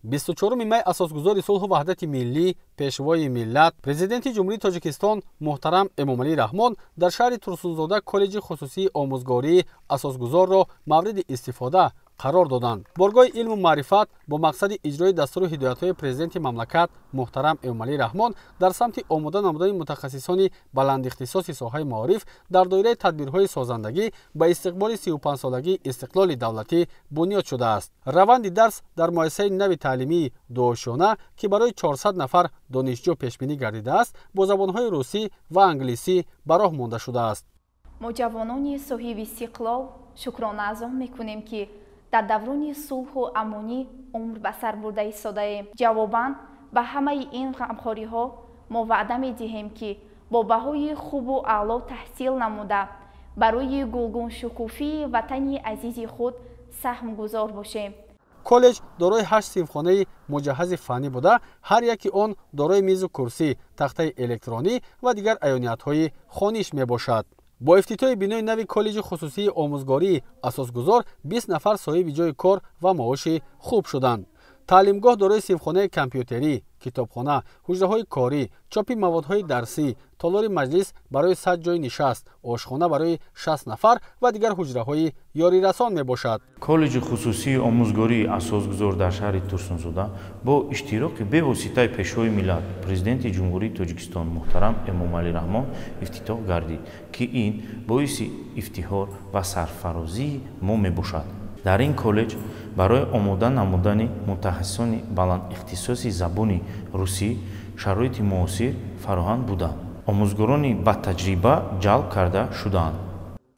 24 май асосгузори сулҳу ваҳдати миллӣ, пешвои миллат, президенти Ҷумҳурии Тоҷикистон муҳтарам Эмомалӣ Раҳмон дар шаҳри Турсунзода коллеҷи хусусии омӯзгории асосгузорро мавриди истифода қарор доданд. Боргоҳи илму маърифат бо мақсади иҷрои дастуру ҳидоятҳои президенти мамлакат муҳтарам Эмомалӣ Раҳмон дар самти омода намудани мутахассисони баландихтисоси соҳаи маориф дар доираи тадбирҳои созандагӣ ба истиқболи 35-солагии истиқлоли давлатӣ бунёд шудааст. Раванди дарс дар муассисаи нави таълимии дуошёна, ки барои 400 нафар донишҷӯ пешбинӣ гардидааст, бо забонҳои русӣ ва англисӣ ба роҳ монда шудааст. Мо ҷавонони соҳиби истиқлол шукрона аз он мекунем, ки дар даврони сулҳу амонӣ умр ба сар бурда истодаем. Ҷавобан ба ҳамаи ин ғамхориҳо мо ваъда медиҳем, ки бо баҳои хубу аъло таҳсил намуда, барои гулгуншукуфии ватани азизи худ саҳмгузор бошем. Коллеҷ дорои 8 синфхонаи муҷаҳҳази фаннӣ буда, ҳар яки он дорои мизу курсӣ, тахтаи электронӣ ва дигар аёниятҳои хониш мебошад. Бо ифтитоҳи бинои нави коллеҷи хусусии омӯзгории асосгузор 20 нафар соҳиби ҷойи кор ва маоши хуб шуданд. Таълимгоҳ дорои синфхонаи компютерӣ, китобхона, ҳуҷраҳои корӣ, чопи маводҳои дарсӣ, толори маҷлис барои 100 ҷойи нишаст, ошхона барои 60 нафар ва дигар ҳуҷраҳои ёрирасон мебошад. Коллеҷи хусусии омӯзгории асосгузор дар шаҳри Турсунзода бо иштироки бевоситаи пешвои миллат, президенти Ҷумҳурии Тоҷикистон муҳтарам Эмомалӣ Раҳмон ифтитоҳ гардид, ки ин боиси ифтихор ва сарфарозии мо мебошад. Дар ин коллеҷ барои омода намудани мутахассисони баландихтисоси забони русӣ шароити муосир фароҳам буданд. Омӯзгорони батаҷриба ҷалб карда шудаанд.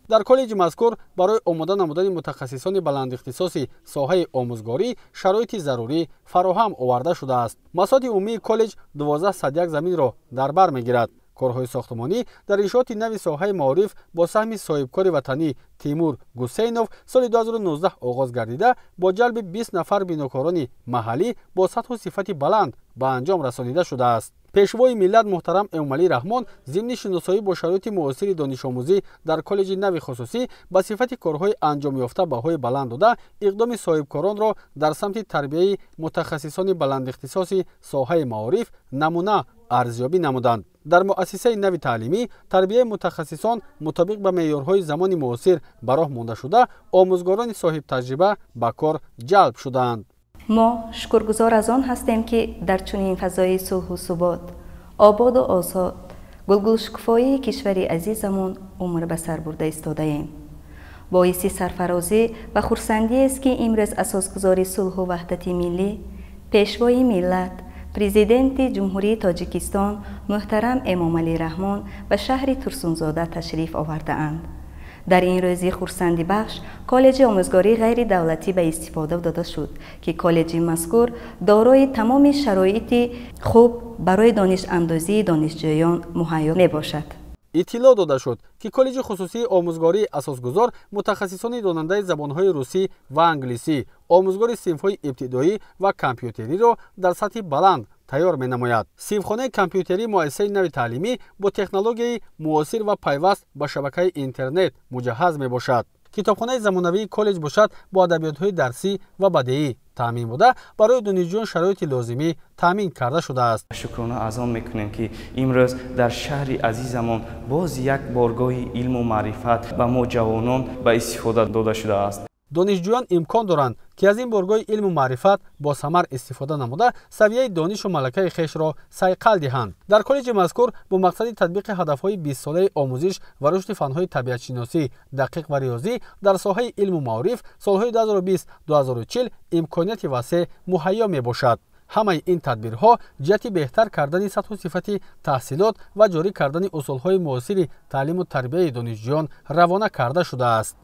Дар коллеҷи мазкур барои омода намудани мутахассисони баландихтисоси соҳаи омӯзгорӣ шароити зарурӣ фароҳам оварда шудааст. Масоҳати умумии коллеҷ 1201 заминро дар бар мегирад. Корҳои сохтмонӣ дар иншооти нави соҳаи маориф бо саҳми соҳибкори ватанӣ Тимур Гусейнов соли 2019 оғоз гардида, бо ҷалби 20 нафар бинокорони маҳаллӣ бо сатҳу сифати баланд ба анҷом расонида шудааст. Пешвои миллат муҳтарам Эмомалӣ Раҳмон зимни шиносоӣ бо шароити муосири донишомӯзӣ дар коллеҷи нави хусусӣ ба сифати корҳои анҷомёфта баҳои баланд дода, иқдоми соҳибкоронро дар самти тарбияи мутахассисони баландихтисоси соҳаи маориф намуна арзёбӣ намуданд. Дар муассисаи нави таълимӣ тарбияи мутахассисон мутобиқ ба меъёрҳои замони муосир ба роҳ монда шуда, омӯзгорони соҳибтаҷриба ба кор ҷалб шудаанд. Мо шукргузор аз он ҳастем, ки дар чунин фазои сулҳу субот, ободу озод, гулгулшукуфоии кишвари азизамон умр ба сар бурда истодаем. Боиси сарфарозӣ ва хурсандиест, ки имрӯз асосгузори сулҳу ваҳдати миллӣ, пешвои миллат, президенти Ҷумҳурии Тоҷикистон муҳтарам Эмомалӣ Раҳмон ба шаҳри Турсунзода ташриф овардаанд. Дар ин рӯзи хурсандибахш коллеҷи омӯзгории ғайридавлатӣ ба истифода дода шуд, ки коллеҷи мазкур дорои тамоми шароити хуб барои донишандозии донишҷӯён муҳайё мебошад. Иттилоъ дода шуд, ки коллеҷи хусусии омӯзгории асосгузор мутахассисони донандаи забонҳои русӣ ва англисӣ, омӯзгори синфҳои ибтидоӣ ва компютериро дар сатҳи баланд тайёр менамояд. Синфхонаи компютерии муассисаи нави таълимӣ бо технологияи муосир ва пайваст ба шабакаи интернет муҷаҳҳаз мебошад. Китобхонаи замонавии коллеҷ бошад, бо адабиётҳои дарсӣ ва бадеӣ таъмин буда, барои донишҷӯён шароити лозимӣ таъмин карда шудааст. Шукрона аз он мекунем, ки имрӯз дар шаҳри азизамон боз як боргоҳи илму маърифат ба мо ҷавонон ба истифода дода шудааст. Донишҷӯён имкон доранд, ки аз ин боргоҳи илму маърифат бо самар истифода намуда, савияи донишу малакаи хешро сайқал диҳанд. Дар коллеҷи мазкур бо мақсади татбиқи ҳадафҳои 20-солаи омӯзиш ва рушди фанҳои табиатшиносӣ, дақиқ ва риёзӣ дар соҳаи илму маориф солҳои 2020-2040 имконияти васеъ муҳайё мебошад. Ҳамаи ин тадбирҳо ҷиҳати беҳтар кардани сатҳу сифати таҳсилот ва ҷорӣ кардани усулҳои муосири таълиму тарбияи донишҷӯён равона карда шудааст.